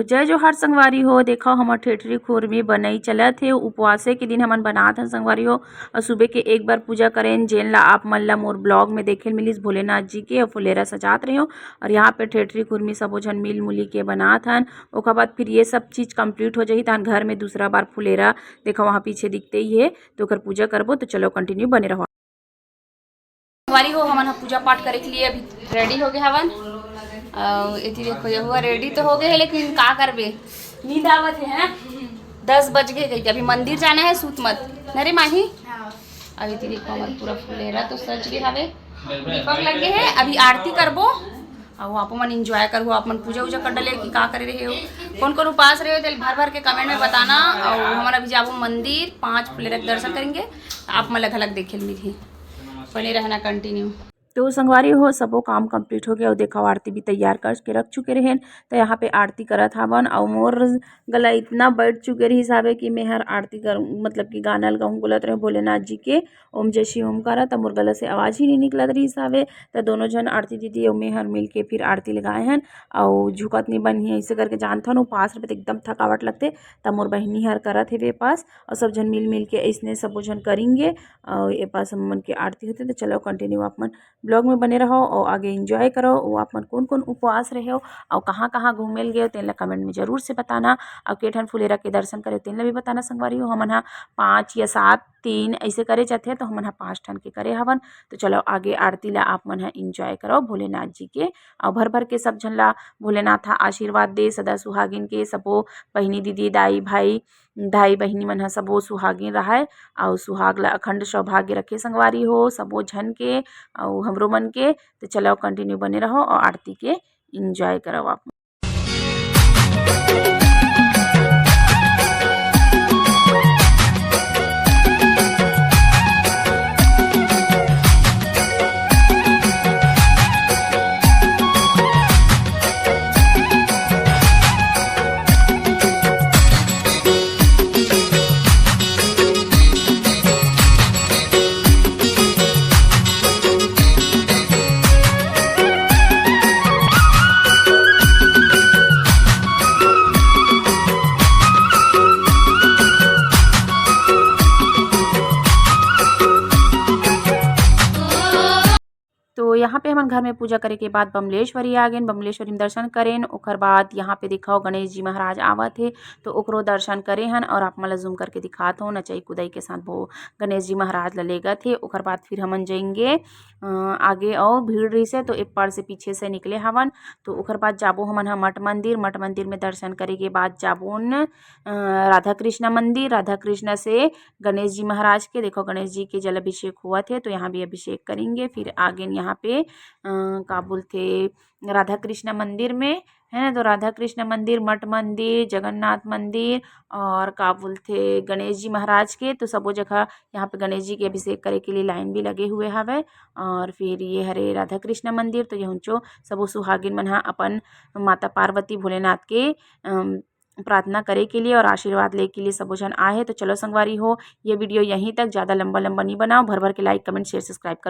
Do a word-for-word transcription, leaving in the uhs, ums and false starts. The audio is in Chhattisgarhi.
जय जोहार संगवारी हो, देखो हमर ठेठरी खुरमी बनई चलत हे। उपवासे के दिन हमन बनात हन संगवारी हो। और सुबह के एक बार पूजा करेन, जेन ला आप मन ला मोर vlog में देखे ल मिलिस भोलेनाथ जी के, और फुलेरा सजात रहे हो। और यहाँ पे ठेठरी खुरमी सबो झन मिल मुली के बनात हन। ओकर बाद फिर ये सब चीज complete हो जाही, तहन घर में दूसरा बार फुलेरा, देखो वहाँ पीछे दिखते ही है, तो ओकर पूजा करबो। तो चलो continue बने रहो। संगवारी हो, हमन ह पूजा पाठ करे के लिए अभी ready हो गए हवन। अउ एती देखो, ये हुआ ready तो हो गए है, लेकिन का करबे, नींद आवत है, है ना? दस बज गए, गई अभी मंदिर जाना है, सूत मत न रे माही। हाँ। अभी एती देखो, हमार पूरा फुलेरा तो सज गए हवे, दीपक लग गए है। अभी आरती करबो, अउ आप मन enjoy करबो, आप मन पूजा उजा कर डले कि का करे रहे हो, कौन कौन उपास रहे हो, तेल भर भर के comment में बताना। अउ हमन अभी जाबो मंदिर, पाँच फुलेरा के दर्शन करेंगे, आप मन ला घलक देखे ल मिलही। बने रहना continue। तो संगवारी हो, सबो काम complete हो गया। अउ देखो, आरती भी तैयार करके रख चुके रहेन। तो यहाँ पे आरती करत हावन, अउ मोर गला इतना बैठ चुके रहिस हावे कि मैं हर आरती कर, मतलब कि गाना ल गाऊँ बोलत रहे भोलेनाथ जी के, ओम जय शिव ओमकारा, त मोर गला से आवाज ही नहीं निकलत रहिस हावे। त दोनों झन आरती दीदी अउ मैं हर मिल के फिर आरती लगाए हन। अउ झुकत नहीं बन ही, ऐसे करके जानथन, उपास रहे त एकदम थकावट लगथे। त मोर बहिनी हर करत हेवे उपास, अउ सब झन मिल मिल के ऐसने सबो झन करेंगे। अउ ए पास हमन के आरती होथे। तो चलो continue आप मन vlog में बने रहो और आगे enjoy करो। और आप मन कौन कौन उपवास रहे हो और कहाँ कहाँ घूमे ल गए हो, तेन ला comment में जरूर से बताना। और के ठन फुलेरा के दर्शन करे हो, तेन ला भी बताना संगवारी हो। हमन हा पाँच या सात, तीन ऐसे करे जाथे, तो हमन हा पाँच ठन के करे हवन। तो चलो आगे आरती ला आप मन हा enjoy करो भोलेनाथ जी के। और भर भर के सब झन ला भोलेनाथ हा आशीर्वाद दे, सदा सुहागिन के सबो बहिनी, दीदी, दाई, भाई, दाई बहिनी मन ह सबो सुहागिन राहय, अउ सुहाग ला अखंड सौभाग्य रखे संगवारी हो सबो झन के, अउ हमरो मन के। तो चलो continue बने रहो और आरती के enjoy करो आप। तो यहाँ पे हमन घर में पूजा करे के बाद बमलेश्वरी आ गेन, बमलेश्वरी में दर्शन करेन। ओकर बाद यहाँ पे दिखाओ गणेश जी महाराज आवत हे, तो ओकरो दर्शन करे हन और आप मन ला zoom करके दिखात हो। नचई कुदई के साथ वो गणेश जी महाराज ला लेगत हे। ओकर बाद फिर हमन जाएंगे, अ, आगे और भीड़ रहिस हे, तो एक पार से पीछे से निकले हवन। तो ओकर बाद जाबो हमन ह मठ मंदिर, मठ मंदिर में दर्शन करे के बाद जाबो न, अ, राधा कृष्णा मंदिर, राधा कृष्णा से गणेश जी महाराज के, देखो गणेश जी के जल अभिषेक हुआ थे, तो यहाँ भी अभिषेक करेंगे। फिर आगे यहाँ पे, अ, का बोलथे, राधा कृष्ण मंदिर में, है ना, तो राधा कृष्ण मंदिर, मठ मंदिर, जगन्नाथ मंदिर और का बोलथे गणेश जी महाराज के, तो सबो जगह यहाँ पे गणेश जी के अभिषेक करे के लिए लाइन भी लगे हुए हवे। और फिर ये हरे राधा कृष्ण मंदिर, तो ये हुंचो सबो सुहागिन मन ह अपन माता पार्वती भोलेनाथ के, अम, प्रार्थना करे के लिए और आशीर्वाद ले के लिए सबो झन आए हे। तो चलो संगवारी हो, ये वीडियो यहीं तक, ज़्यादा लंबा लंबा नहीं बनाओ, भर भर के like, comment, share, subscribe कर